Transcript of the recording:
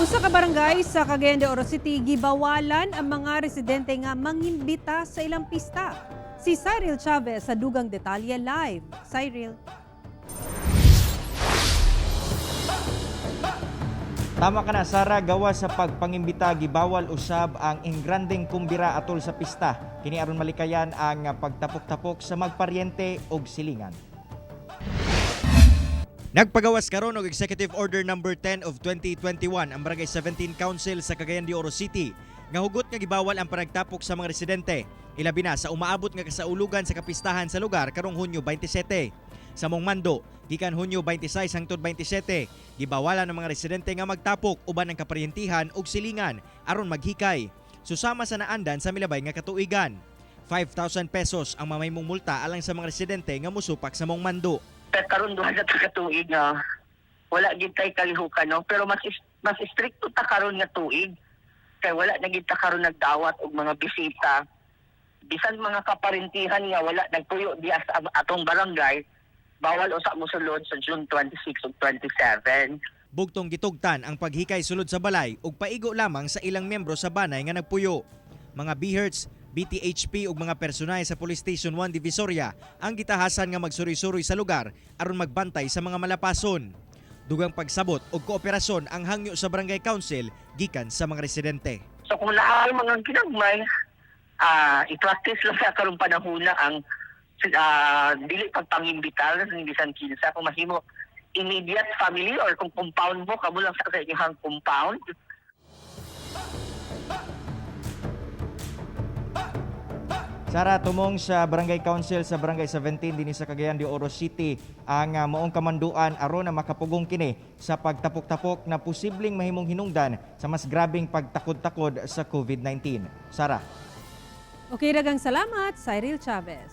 Usa ka barangay sa Cagayan de Oro City, gibawalan ang mga residente nga mangimbita sa ilang pista. Si Cyril Chavez sa dugang detalye live. Cyril. Tama ka na, Sara, gawa sa pagpangimbita, gibawal usab ang engrandeng kumbira atol sa pista. Kini aron malikayan ang pagtapok-tapok sa magparyente og silingan. Nagpagawas karon og Executive Order number 10 of 2021 ang Barangay 17 Council sa Cagayan de Oro City nga hugot nga gibawal ang panagtapok sa mga residente, ilabi na sa umaabot nga kasaulugan sa kapistahan sa lugar karong Hunyo 27. Sa mong mando, gikan Hunyo 26 hangtod 27, gibawalan ang mga residente nga magtapok uban ang kaparyentihan ug silingan aron maghikay. Susama sa naandan sa milabay nga katuigan. 5,000 pesos ang mamahimong multa alang sa mga residente nga musupak sa mong mando. Pero karon 2 na ta ka tuig nga wala gid tay kalihukan, no, pero mas istrikto ta karon nga tuig kay wala na gid ta karon nagdawat og mga bisita, bisan mga kaparentihan nga wala nagpuyo diya sa atong barangay, bawal usa mosulod sa June 26 ug 27. Bugtong gitugtan ang paghikay sulod sa balay ug paigo lamang sa ilang miyembro sa banay nga nagpuyo. Mga BHERTS, BTHP ug mga personay sa Police Station 1 Divisoria ang gitahasan nga magsuroy-suroy sa lugar aron magbantay sa mga malapason. Dugang pagsabot ug kooperasyon ang hangyo sa Barangay Council gikan sa mga residente. So kung naay mga ginagmay, i-practice lang sa karong panahona ang dili pagpangimbitar sa bisan kinsa. Kung mahimo, immediate family or kung compound mo, kamo lang sa inyong compound. Sara, tumong sa Barangay Council sa Barangay 17 dinhi sa Cagayan de Oro City ang maong kamanduan aron na makapugong kini sa pagtapok-tapok na posibleng mahimong hinungdan sa mas grabeng pagtakod-takod sa COVID-19. Sara. Okay, dagang salamat, Cyril Chavez.